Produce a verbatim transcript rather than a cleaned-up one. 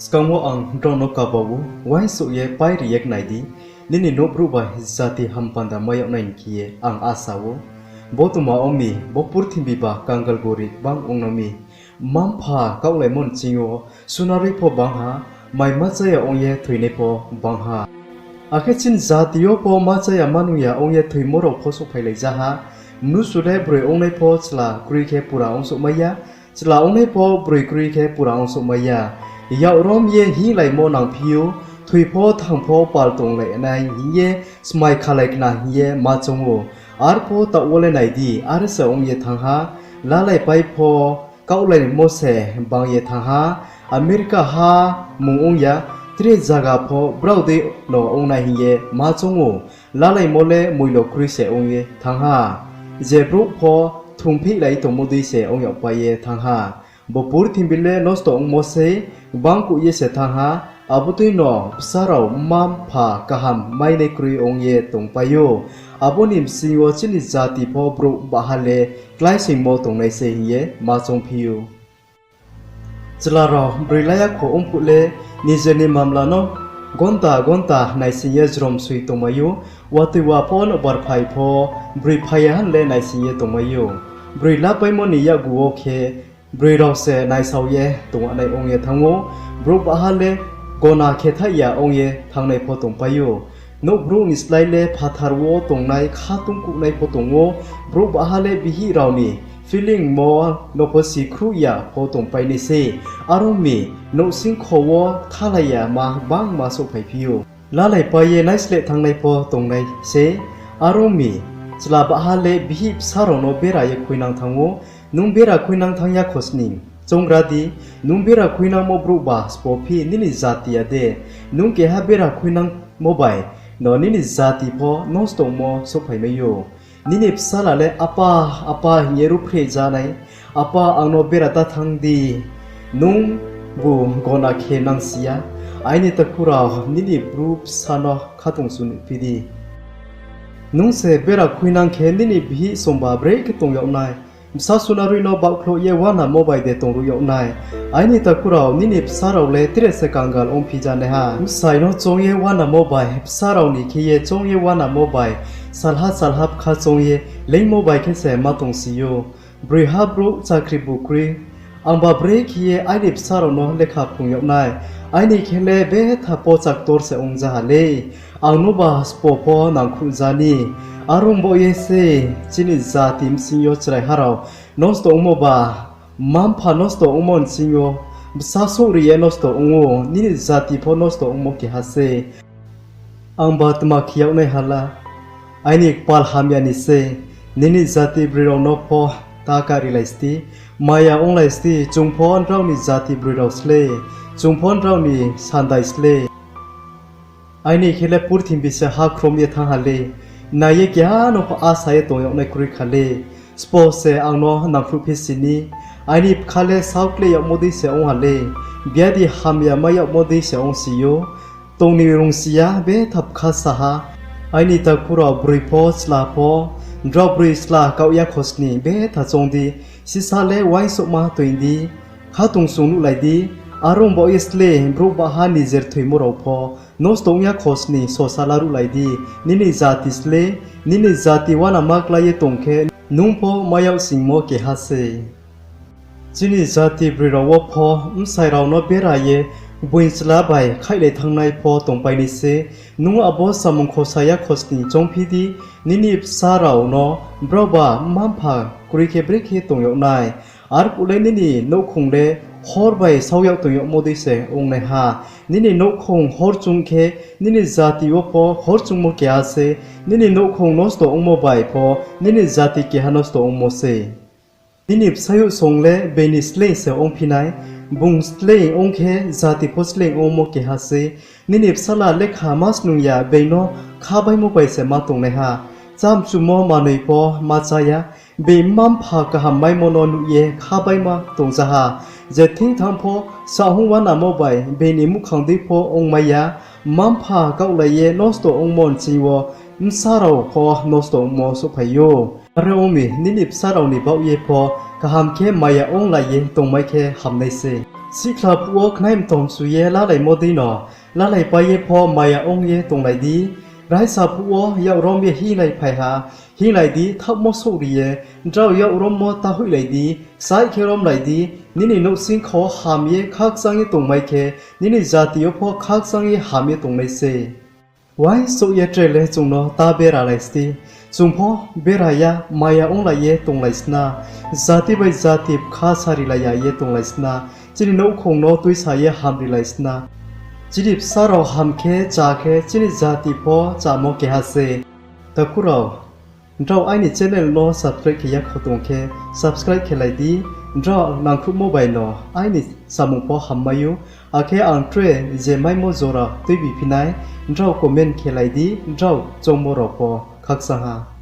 Skang wo ang drao no kaba ou, uaingsouh ye pai ri ye knai di, nini nouh brouh bai jati hampanda mai yag nai ni khe ye ang asa ou. Bo tma ong mi, bo purthimbi ba kangal gorib bang ong no mi. Mma-mpha kaohlaimo ni ching yo sunaroi pho bang ha, mai ma chá ya ong ye thoinai pho bang ha. Akhe chini jati yo pho ma chá ya ma nung ya ong ye thoimo rao pho souhphailai ja ha. Mnusu le broi ongnai pho chla kroi khe pura ongsouhmai ya, chla ongnai pho broi kroi khe pura ongsouhmai ya. Yak rom ye hinglaimo nangphi ou, thoi pho thang pho pal tonglai nai hing ye smai khalai khna hing ye ma choung ou. Arpho taoh wo le nai di, are se ong ye thanng ha. Lalaipai pho kaohlaimo se bang ye thanng ha. America ha mung ong ya, tre zaga pho brao dei no ong nai hing ye ma choung ou. Lalaimo le moilo kroi se ong ye thanng ha. Je brouh pho thungphihlai tongmo dei se ong yagpai ye thanng ha. Bo purthimbi le nosto ongmo sei, gbangkuh ye se thanng ha. Abo dei no bsa rao mma-mpha kaham mainai kroi ong ye tongpai ou. Abo ni bsing yo chini jati pho brouh baha le kláisoingmo tongnai sei hing ye ma choungphi ou. Chla rao broi la ya kho ong phuh le, nijer ni mamla no gonta gonta naising ye jrom soi tongmai ou. Watoi wa pho nouhbar phai pho, broi phai ya hing le naising ye tongmai ou. Broi lapaimo ni yakgu wo khe, broi rao se naisao ye tongwanai ong ye thanng ou. Brouh baha le gona khe thaih ya ong ye thanngnai pho tongpai ou. Nouh brouh ni slái le phathar wo tongnai khatungkuhnai pho tong ou. Brouh baha le bihih rao ni feeling mo no pho sikhruh ya pho tongpai nai sei. Are ong mi, nouhsing kho wo kthalai ya ma gbangma souhphaiphi ou. Lalaipai ye naisleh thanngnai pho tongnai sei. Are ong mi, chla baha le bihih bsa rao no bera ye khuinang thanng ou. Nung bera khuinang thanng ya khosning choungra di, nung bera khuinangmo brouh ba sbo phi nini jati ya de? Nung keha bera khuinangmo bai no nini jati pho nosto ongmo souhphaimai ou. Nini bsala le apa, apa hing ye ruhphreh ja nai, apa, ang no bera ta thanng di. Nungbu gona khe nangsi ya. Aini takhu rao, nini bru bsa no khatungsung nuhphi di. Nung se bera khuinang khe nini bihih songba brekhe tong yag nai? Bsa sunaroi no baohkhlouh ye uanamo bai de tongruh yag nai? Aini takhu rao, nini bsa rao le tre se kangal ongphi ja nai ha. Bsai no choung ye uanamo bai, bsa rao ni khe ye choung ye uanamo bai, salha salha bkha choung ye leingmo bai khe se ma tongsi ou. Broiha brouh chakri bu kroi. Angba brekhe ye aini bsa rao no lekha phrung yag nai? Aini khe le betha pho chaktor se ong ja ha lei. Ang noba sbo pho nangkhruh ja ni. Are ong baoh ye se chini jati bsing yo chraiha rao nosto ongmo ba, mma-mpha nosto ongmo ni sing yo, bsa souhri ye nosto ong ou, nini jati pho nosto ongmo keha sei. Angba tma khe yag nai ha la? Aini kpal hamya ni sei. Nini jati broi rao no pho ta karilai sti, maya onglai sti, chung pho nrao ni jati broi rao slei, chung pho nrao ni sandai slei. Aini khe le purthimbi se ha khrom ye thanng ha lei, nai ye keha no pho asa ye tong yag nai kroi kha lei. Sbo se ang no nangkhruhphi si ni? Aini bkha le saohkle yagmo dei se ong ha lei, biadi hamya mai yagmo dei se ongsi ou. Tong ni rungsi ya, betha bkha sa ha. Aini takhu rao, broi pho chla pho, nrao broi chla kaoh ya khosning betha choung di, sisa le uaingsouhma toing di, khatungsung nuhlai di. Are ong baoh ye slei brouh baha nijer thoimo rao pho nosto ong ya khosning sosa laruhlai di. Nini jati slei, nini jati uanama klái ye tong khe, nung pho mai yag singmo keha sei. Chini jati broi rao wo pho bsai rao no bera ye gboing chla bai khaihlai thanngnai pho tongpai nai sei. Nung abo samung khosa ya khosning choungphi di, nini bsa rao no brao ba mma-mpha kroi khe brekhe tong yag nai? Arphuh le nini nouhkhong le hor bai sao yag tong yagmo dei se ong nai ha. Nini nouhkhong hor chung khe, nini jati wo pho hor chungmo keha sei. Nini nouhkhong nosto ongmo bai pho nini jati keha nosto ongmo sei. Nini bsayouh song le being ni sleing se ongphi nai, bung sleing ong khe jati pho sleing ongmo keha sei. Nini bsala lekha ma snung ya, being no khabaimo bai se ma tongnaiha, chámchumo manoi pho ma chá ya, being mma-mpha kaham maimo no nuh ye khabaima tongjaha. Je thing thanng pho, sahung uanamo bai being ni muhkhang dei pho ongmai ya, mma-mpha kaohlai ye nosto ongmo nching wo bsa rao pho nosto ongmo souhphai ou. Are ong mi, nini bsa rao ni baoh ye pho kaham khe maya onglai ye tongmai khe hamnai sei. Sihkhla phuh wo khnai mthom chu ye lalaimo deino, lalaipai ye pho maya ong ye tonglai di. Raisa phuh wo yak rom ye hinglai phai ha, hinglai di, thaohmo souhri ye, drao yak rommo ta hoihlai di, saih khe romlai di. Nini nouhsingkho ham ye khakchang ye tongmai khe, nini jati yo pho khakchang ye ham ye tongnai sei. Uaingsouh ye tre le chung no ta beralai sdi. Chung pho bera ya, maya onglai ye tonglai sna. Jati bai jati bkha sarilai ya ye tonglai sna. Chini nouhkhong no tuisa ye hamrilai sna. Chini bsa rao ham khe, chá khe, chini jati pho chámo keha se. Takhu rao, nrao aini channel no subscribe khe ya kho tong khe, subscribe khelai di, nrao nangkhruhmo bai no aini samung pho hammai ou, akhe ang tre je maimo jora tuibi phi nai, nrao comment khelai di, nrao choungmo rao pho khakchang ha.